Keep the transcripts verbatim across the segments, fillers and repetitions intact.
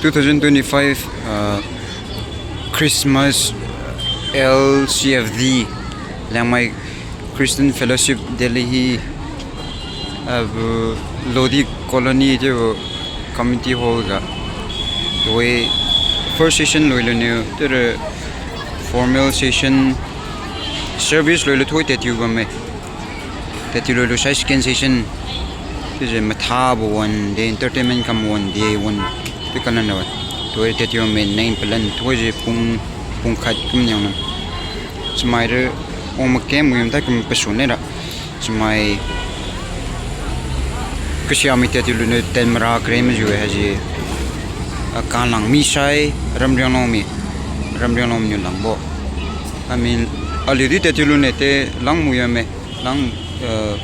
Two thousand twenty-five, uh, Christmas, uh, L C F D, Liangmai Christian Fellowship Delhi, uh, Lodi Colony chiu community hall ga. Tuhoidi first session lui luniu, tere formal session, service lui lu thuhoidi tatiu bamme. Tatiu lui lu sai second session. Chiujiu mathabo wan de, entertainment kam wan de wan. Chiu kalan ra. Tuhoidi tatiu bamme nai palan tuhoidi pung, pung khat kumniang na. Chamai ra, wang makem wi matai kum pasun ne ra. Chamai kasiami tatiu luniu ten mara kre majiu haise. Ah, kalang misai, Ramriang lung mi. Ramriang lung niu langbo. I mean, aliu di tatiu luniu te lang mu yame. Lang, eh,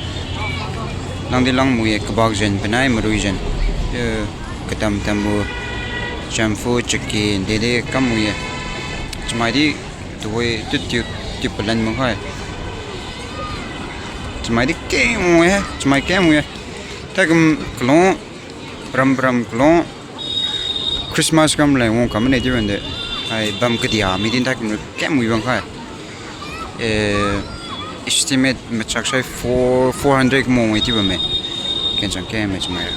lang di lang mu ye, kabak jen, panai marui jen. Eh, katam tambo, chamfu, chake, dede kam mu ye. Chamai di, tuhoi, tu tiu, tiu palan mu khai. Chamai di keng mu ye, chamai keng mu ye. Thaikum kalung, param param kalung, Christmas kam leng wang kam ne chiu bamde. Hai bam kadia mi din thaikum keng mu bam khai. Eh, estimate machak sai four, four hundred mo ngai chiu bamme. Kenchang keng me chamai ra.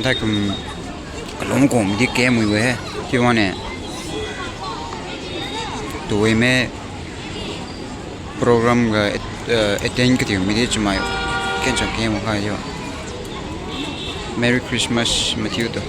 Thaikum kalung kum di keng mu we he. Chiu wane. Tuhoime program ga at-, eh, attend katiu midi chamai kenchang keng ma khai yo. Merry Christmas mathiutu.